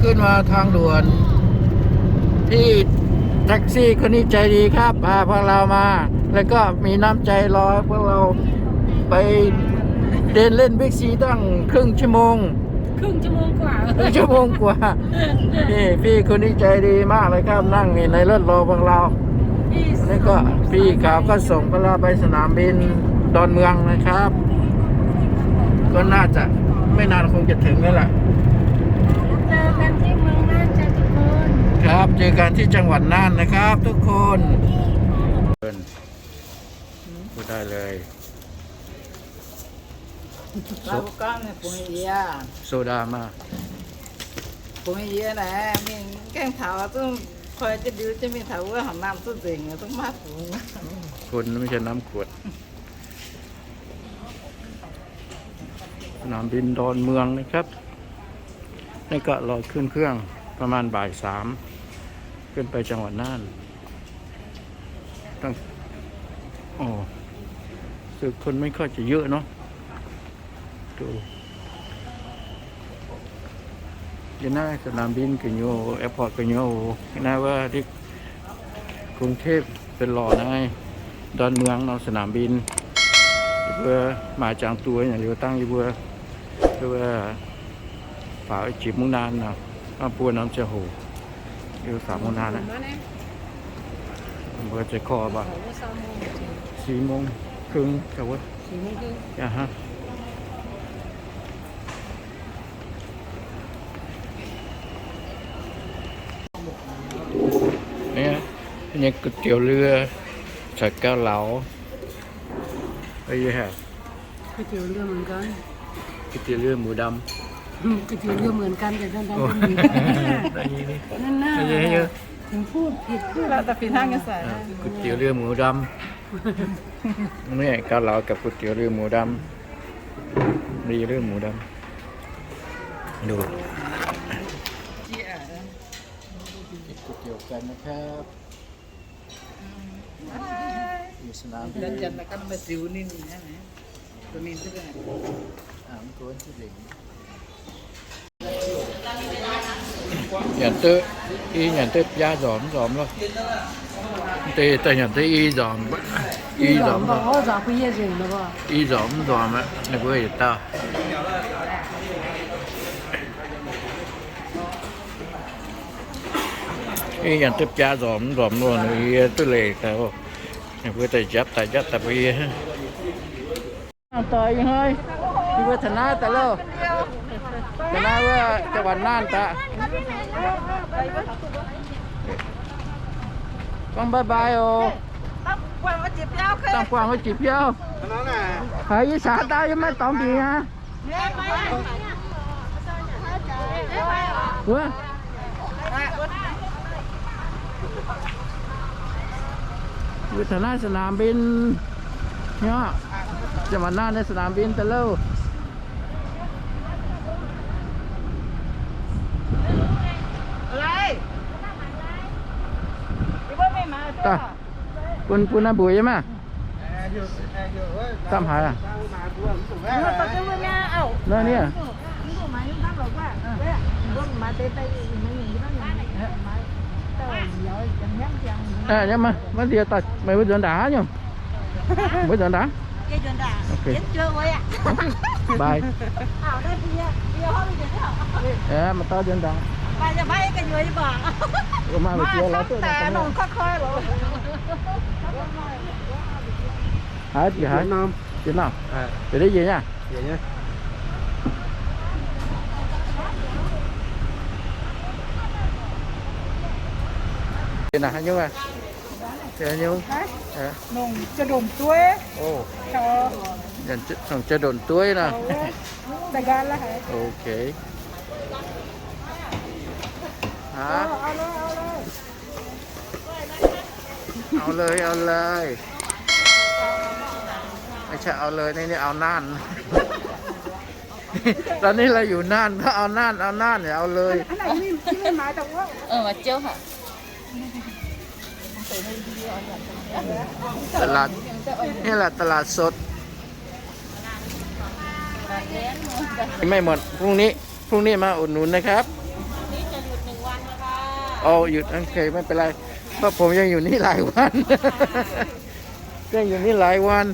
ขึ้นมาทางด่วน พี่แท็กซี่คนนี้ใจดีครับ พาพวกเรามา แล้วก็มีน้ำใจรอพวกเราไปเดินเล่นบิ๊กซีตั้งครึ่งชั่วโมง ครึ่งชั่วโมงกว่า ครึ่งชั่วโมงกว่า นี่พี่คนนี้ใจดีมากเลยครับ นั่งอยู่ในรถรอพวกเรา แล้วก็พี่เขาก็ส่งพวกเราไปสนามบินดอนเมืองนะครับ ก็น่าจะไม่นานคงจะถึงแล้วแหละ เจอกันที่เมืองน่านจ้ะทุกคน ครับ เจอกันที่จังหวัดน่านนะครับทุกคน พูดได้เลย La'guaih gorngv ninh bungx yie, โซดามา bungx yie naaic, mingh gaengh taux zungv koi jienv liuz jienv mingh taux wuov haaix naamh zuqv nzengc, zungv maiv bungx. คนไม่ใช่น้ำขวด สนามบินดอนเมืองนะครับ นี่ก็รอขึ้นเครื่องประมาณบ่ายสาม ขึ้นไปจังหวัดน่าน ตั้ง โอ้ รู้สึกคนไม่ค่อยจะเยอะเนาะ ดู อยู่หน้าสนามบินก็อยู่ แอร์พอร์ตก็อยู่ อยู่หน้าว่าที่กรุงเทพฯเป็นหล่อในดอนเมืองเนาะ สนามบิน เพื่อมาจางตัวอย่างเดียวตั้งอยู่เพื่อ เพื่อว่า Phải chỉ muốn nan nào, ăn buôn ăn chè hổ. Yêu phải muốn nan á. Bữa chạy kho bà. Xí mông cứng cho bớt. Xí mông cứng. Dạ ha. Nè, nè, cái tiểu lưa, sợi cao lẩu. Đây ha. Cái tiểu lưa mường cắn. Cái tiểu lưa mù đăm. Ừ, cái tiểu lưa mường cắn, cái đăm đăm. Ồ. Cái mì cắn. Đây, đây. Nên là đây, đây. Chúng phút thịt cứ là tập phiền hăng cái sải. À, cái tiểu lưa mù đăm. Mấy cái cao lẩu cặp cái tiểu lưa mù đăm. Đi lưa mù đăm. Đủ. Chị ạ. Cái tiểu cắn nó khác. อยู่สนามบิน เดินจันทร์แล้วก็มาซิวนี่นี่นะ ตัวนี้ก็ได้ อ่า มันก็วันที่หนึ่ง Nyanc duqv, i nyanc duqv biaa nzormc nzormc loh. Deix daaih nyanc duqv i nzormc, i nzormc nzormc. I nzormc nzormc aqv, ninh mbuo yietc dauh. Yie nyanc duqv biaa nzormc nzormc loh, yie duqv leih daaih. Ninh mbuo daaih njapv daaih njapv daaih mbuo yie. Doic ih hnoi, yie mbuo taux naaiv daaih loh. Taux naaiv wuov จังหวัดน่าน daaih. Gorngv bye bye oc. Dangh buangh wuov jiex biauv. Haiz yie caux daaih yie maiv dorngx dingc aqv. Wuov, wuov taux naaiv สนามบิน nyei, จังหวัดน่าน nyei สนามบิน daaih loh. Daaih, bun, bun naaiv mbuox yie maah. Tamv haaix aqv? Naaiv nie. Aa, yiem maah, maiv ndiev daaih, meih mbuo nzuonx ndaangc aqv nyungc. Mbuo nzuonx ndaangc. Ok. Bye. Aa, maaih dauh nzuonx ndaangc. Maaih mbuo jiex lorz duqv. Haaix jiex haaix? Jiex naamh. Jiex naaiv njiec nyei. Jiex naaiv haaix nyungc aqv? Jiex haaix nyungc? Nongc jaa-ndonc dueiv. Ov, nongc jaa-ndonc dueiv nor. Ok. Haaix? Au lorqc, au lorqc. ไม่ใช่เอาเลย นี่ นี่เอาน่าน ตอนนี้เราอยู่น่าน ถ้าเอาน่าน เอาน่านเนี่ย เอาเลย อันไหนที่ไม่ ที่ไม่หมายแต่ว่า เออ มาเจ้าค่ะ ตลาด นี่แหละตลาดสด ไม่หมด พรุ่งนี้ พรุ่งนี้มาอุดหนุนนะครับ โอ้ หยุด โอเค ไม่เป็นไร เพราะผมยังอยู่นี่หลายวัน ยังอยู่นี่หลายวัน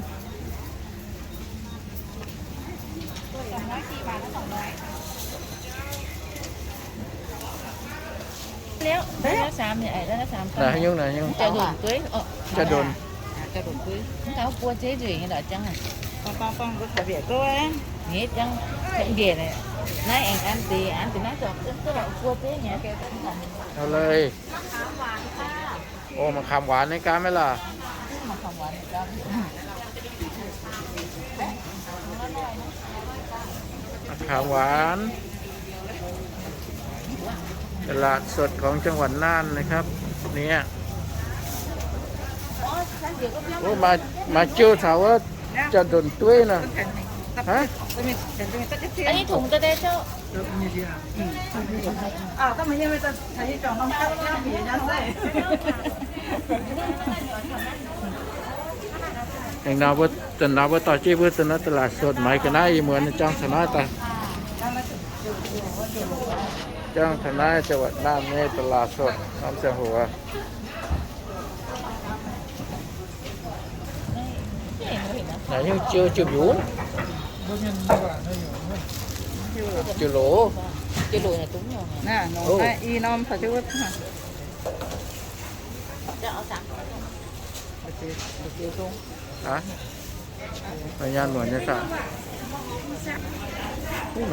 แล้ว ได้แล้วสามเนี่ย ไอ้ได้แล้วสาม ไหน ยุ้งไหน ยุ้ง จะโดนด้วย เออ จะโดน จะโดนด้วย มันก็เอาปัวเจ๊ด้วยอย่างเงี้ยเหรอ จังอ่ะ ป้องป้องป้อง รถทะเบียนก็ไว้ นี่จัง ทะเบียนเนี่ย นายแองอันตี อันตี นายจอด ก็บอกปัวเจ๊เนี่ย เอาเลย โอ้ มะขามหวานในกล้ามไหมล่ะ มะขามหวาน ตลาดสดของจังหวัดน่านนะครับ เนี่ย โอ้ มา มาเจอถามว่าจะโดนด้วยนะ ฮะ อันนี้ถุงก็ได้เจ้า Aengx nor mbuo, da'nor mbuo dorh jienv mbuo da'nor ตลาดสด maiv ga'naaiv ih muonz jangx taux naaiv daaih. Jangx taux naaiv จังหวัดน่าน nyei ตลาดสด norm ziangh hoc. Naaiv nyungc jiu jiu mbiungc, jiu loz. Haaix, nyanc muonc nyei saah?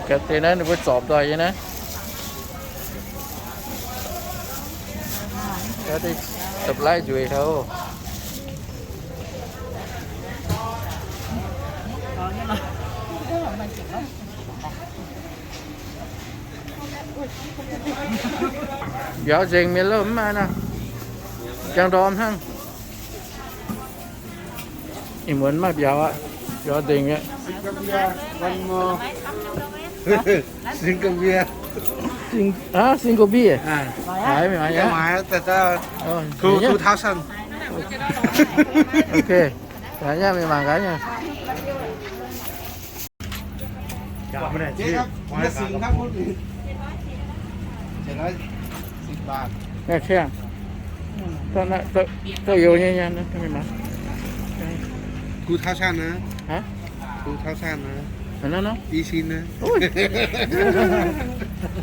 Ga'deix naaiv ninh mbuo zorpc nzoih nyei naaiv. Ga'deix dopc laiv nzueic taux. Mbiauz nzengc mienh loh, mv maaih nor. Jangx ndorm hnangv. Ih muonz maiv mbiauz aqv. Mbiauz nzengc aqv. Single beer. Sing-, ah, single beer. Haiz maiv haiz aqv. Two, two thousand. Ok. Haiz nyei, mingh mangc gaax nyei. เจ็ดร้อยสิบ ครับ พูดถึง เจ็ดร้อยสิบ บาท Nghe chưa? Tao, tao, tao, tao yếu nhé nha, nó tao mày mà. Two thousand hả? Hả? Two thousand hả? Ở nó nó. Y xin hả? Ôi.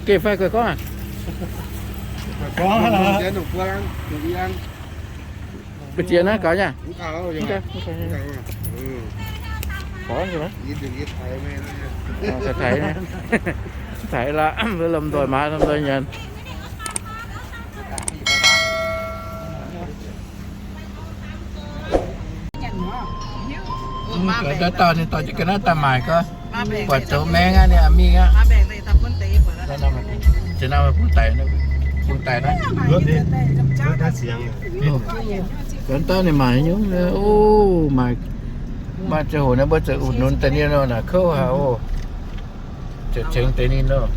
Kể phải của con à? Của con hả? Để nộp qua ăn, nộp đi ăn. Bật tiền á, có nha. Không có, không có, không có. Có gì đó. Ít đừng ít thấy mày đó nha. Ờ, phải thấy nha. Thấy là với lầm rồi mà, lầm rồi nhận. Cỡ đó tao thì tao chỉ cần nói tao mày coi. Buatc zoux maengh aqv, ninh aqv mingh aqv. Ziex naaiv bung daic, bung daic naaiv. Gaax daaih ninh maaic nyungc, o, maaic, maaih ziangh hoc naaiv mbuo zuqc uc nunc deix ninh nor, naaic kouv haic oc. Zuqc cengx deix ninh nor.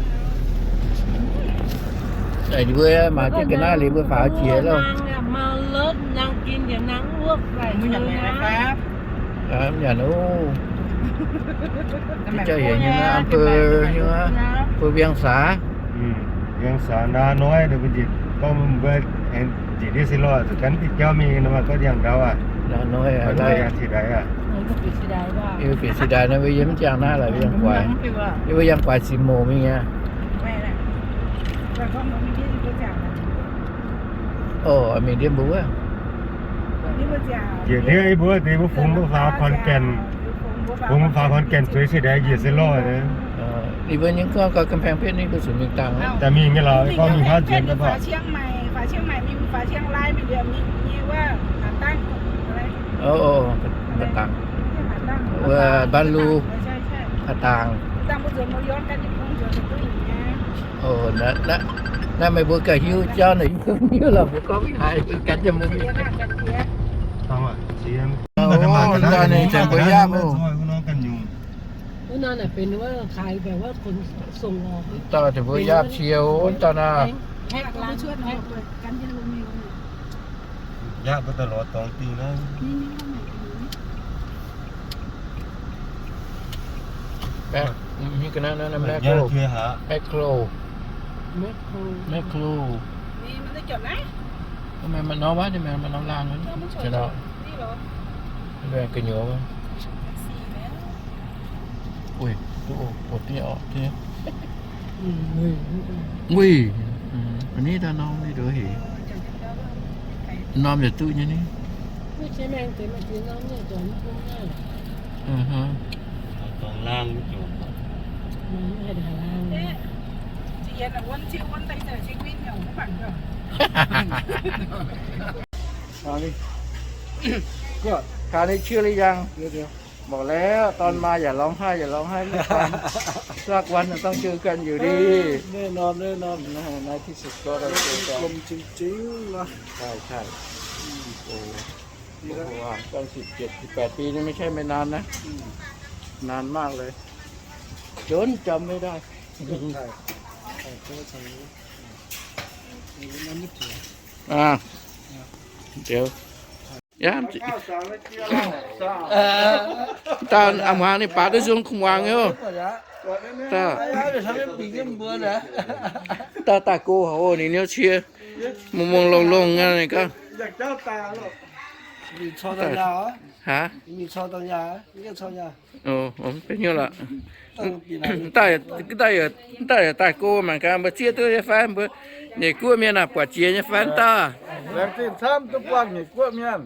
Aengx mbuo maaih jienv ga'naaiv liuz mbuo faaux jiex loh. Mv nyanc oc. Jauv heuc nyei naaiv อำเภอ nyei, อำเภอเวียงสา. Hm, Viêng Sả, Ndaa Noi, ninh mbuo njiec, gorngv mbuo aengx njiec ndiev se lorh, zuqc gan diuh jauv mingh nor, maiv gorngv ndiangx-ndau aqv. Ndaa Noi, yie bieqc Sieqv Daaix naaiv, mbuo yiem mv ziangh naaiv lorqc, yiem guaix, yie mbuo yiem guaix ziqc moc mingh aqv. Oc, mingh ndiev mbuo wuov. Njiec ndiev mbuo, deix mbuo fungx mbuo faaux Khon Gaen, fungx mbuo faaux Khon Gaen zueiz Sieqv Daaix njiec se lorh. Ninh mbuo nyei gorngv gauh กำแพงเพชร ninh mbuo zuqc mingh dangh. Daaih mingh nyei lorqc, gorngv mingh hnangv nzuonx daaih. Oc, dangh. Wuov Ban Lu, Haa Dangh. Oc, naaiv meih mbuo ganh hiuv jauv naaic, hiuv lorqc mbuo gorngv mingh haaix, ganh jienv mbuo mingh. Oc, daaih ninh tengx mbuo yaac oc. Dauh tengx mbuo yaac cie oc, dauh naaiv. Yaac mbuo daaih lorz dorngx dingh naaiv. Baeqv, mv hiuv ga'naaiv naaiv, Macklowe. Macklowe. Macklowe. Mv baac maaih norm wuov, maaih norm laangh wuov. Gu'nyuoz wuov. Uix, duqv oc, duqv nyei oc, duqv nyei. Uix, ninh daaih norm ninh nduov hec. Norm yaac duqv nyei ni.คราวนี้ ก็ คราวนี้เชื่อหรือยัง เดี๋ยว เดี๋ยว บอกแล้ว ตอนมาอย่าร้องไห้ อย่าร้องไห้ ไม่ฟัง สักวันต้องเจอกันอยู่ดี แน่นอน แน่นอน นะ ในที่สุดก็ได้เจอกัน กลมจริงๆ นะ ใช่ ใช่ อืม โอ้ ดีแล้ว โอ้โห ตั้งสิบเจ็ด สิบแปด ปีนี่ไม่ใช่ไม่นานนะ อืม นานมากเลย จนจำไม่ได้ ใช่ ใช่ ใช่ ใช่ อ่า เดี๋ยว Yaac, daaih a'muangx ninh baac duqv nzung kuv muangx nyei. Daaih, daaih go haic oc, ninh niouv cie, mungh mungh longh longh nyei ninh gorngv. Aa, mv benx hnyouv lorqc. Daaih, daaih yaac daaih go mangc gaax mbuo zieqv duqv nyei fai, mbuo nyeic guoqv mienh aah, buatc jiex nyei fai daaih. Laengz zingh camv duqv buangh nyeic guoqv mienh.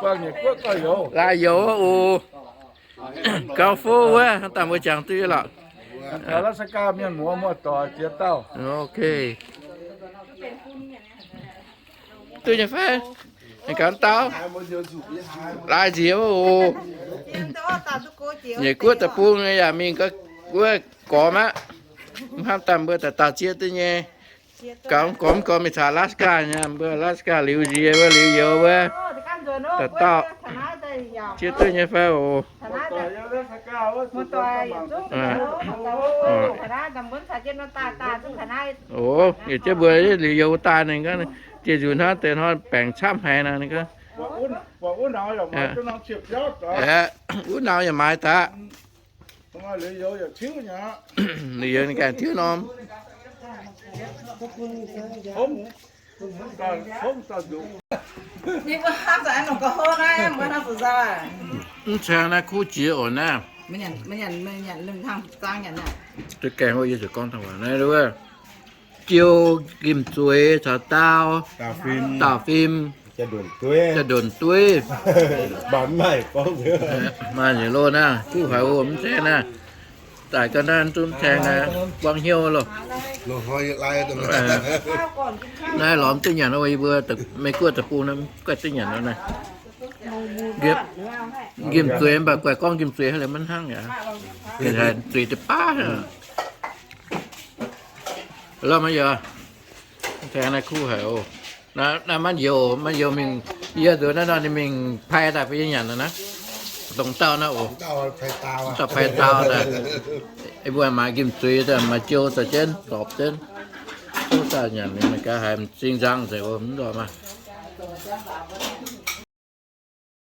Buangh nyeic guoqv gauh youz. Laaix youz oc. Gauh fouv wuov, daaih mbuo jangx duqv lorqc. Alaska mienh muoz muoz-doic ziex dauh. Ok. Duqv nyei fai? Gaax dauh. Laaix nziex oc. Nyeic guoqv deic-bung yaac mingh wuov gormx aqv. Mv hnamv daaih mbuo daaih dauh zieqv duqv nyei. Gaax gormx gormx mingh taux Alaska nyei, mbuo Alaska liuz nziex wuov liuz youz wuov. Daaih dauh zieqv duqv nyei fai oc. Oc, yietc zungv mbuo liuz youz daaih ninh gorngv, dieh nzunc hnangv deix hnoi baengc camv haic naaic ninh gorngv. Wuov nauz yaac maaiz daaih. Liuz youz ninh gaengh tiuv norm. Mv caeng naaiv kuv jiex oc naaiv. Duqv gaengh wuov yie zuqc gorngv taux naaiv wuov. Jiou, nqimh zueiz caux daauh, daauh fim, jaa-ndonc dueiv, maaih nzengc loh naaiv, kuv haic oc, mv caeng naaiv. Daaih ga'naaiv zungv caeng naaiv, buangv hnyouv loh. Naaiv lorz mv duqv nyanc oc, yie mbuo Meiv-Guoqv deic-bung naaiv mv gaengh duqv nyanc oc naaiv. Nqimh zueiz mv baac guaix gorngv nqimh zueiz hnangv liuz maiv hnangv aqv. Haih zueiz deix baav. Lorh maiv youz. Mv caeng naaiv kuv haic oc. Naaiv, naaiv manv youz, manv youz mingh, yie nzuonx naaiv nor ninh mingh pai daaih bun yie nyanc naaiv. Dongh dauh naaiv oc. Dauh pai daaih. Mbuo maaiz nqimh zueiz daaih, maaiz jiou daaih jienv, zorpc jienv. Tov daaih nyanc, ninh gaax haiz m'zing nzang nzengc oc, mv ndorm maah.